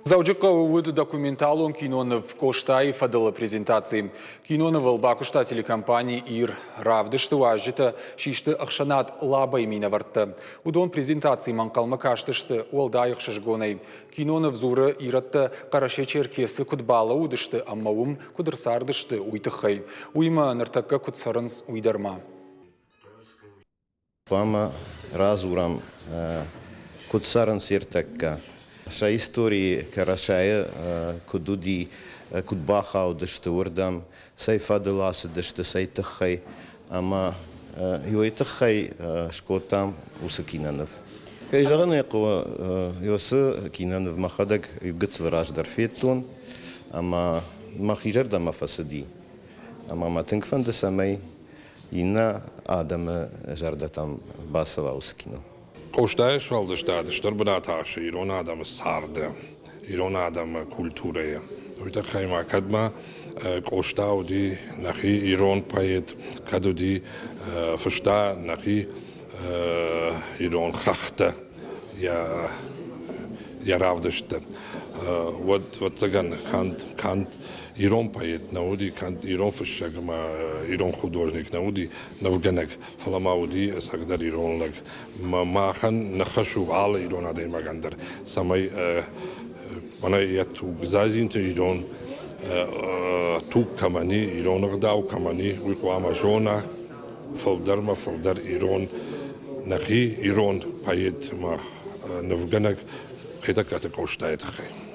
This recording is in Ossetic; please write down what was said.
Дзӕуджыхъӕуы уыд документалон киноныв Къостайы фӕдыл презентаци. Кинонывыл бакуыста телекомпани «Ир». Равдысты уазджытӕ систы ӕхсӕнад Лабӕйы минӕвӕрттӕ. Уыдон презентацимӕ ӕнхъӕлмӕ кастысты уӕлдай ӕхсызгонӕй. Киноныв дзуры, ирӕттӕ Хъӕрӕсе-Черкесы куыд балӕууыдысты ӕмӕ уым куыд ӕрцардысты, уый тыххӕй. Уыимӕ ныртӕккӕ куыд цӕрынц, уый дӕр ма. Хъуамӕ радзурӕм, куыд цӕрынц ӕртӕккӕ, сӕ историйы Кӕрӕсӕйы куыд уыди, куыд бахаудысты уырдӕм, цӕй фӕдыл ацыдысты, цӕй тыххӕй. Ӕмӕ уый тыххӕй скодтам уыцы киноныв. Кӕй зӕгъын ӕй хъӕуы, уыцы киноныв мӕхӕдӕг иу гыццыл раздӕр федтон ӕмӕ мӕхи зӕрдӕмӕ фӕцыди. Ӕмӕ мӕ тынг фӕнды, цӕмӕй иннӕ адӕмы зӕрдӕтӕм бацӕуа уыцы кино. Къостайы сфӕлдыстад стыр бынат ахсы ирон адӕмы царды, ирон адӕмы культурӕйы. Уый тыххӕй ма кӕд ма Къоста уыди нӕхи ирон поэт, кӕд уыди фыста нӕхи ирон хӕхтӕ йӕ равдыстты, уӕд, ӕвӕццӕгӕн, канд ирон поэт нӕ уыди, канд ирон фыссӕг ӕмӕ ирон художник нӕ уыди, нывгӕнӕг, фӕлӕ ма уыди ӕцӕгдӕр ирон лӕг. Махӕн ныхас у алы ирон адӕймагӕн дӕр, цӕмӕй мӕнӕ йӕ тугдзадзинты ирон туг кӕмӕн и, ирон ӕгъдау кӕмӕн и, уый хъуамӕ зона, фылдӕрмӕ фылдӕр ирон, нӕхи ирон поэт ӕмӕ нывгӕнӕг Хетӕгкаты Къостайы тыххӕй.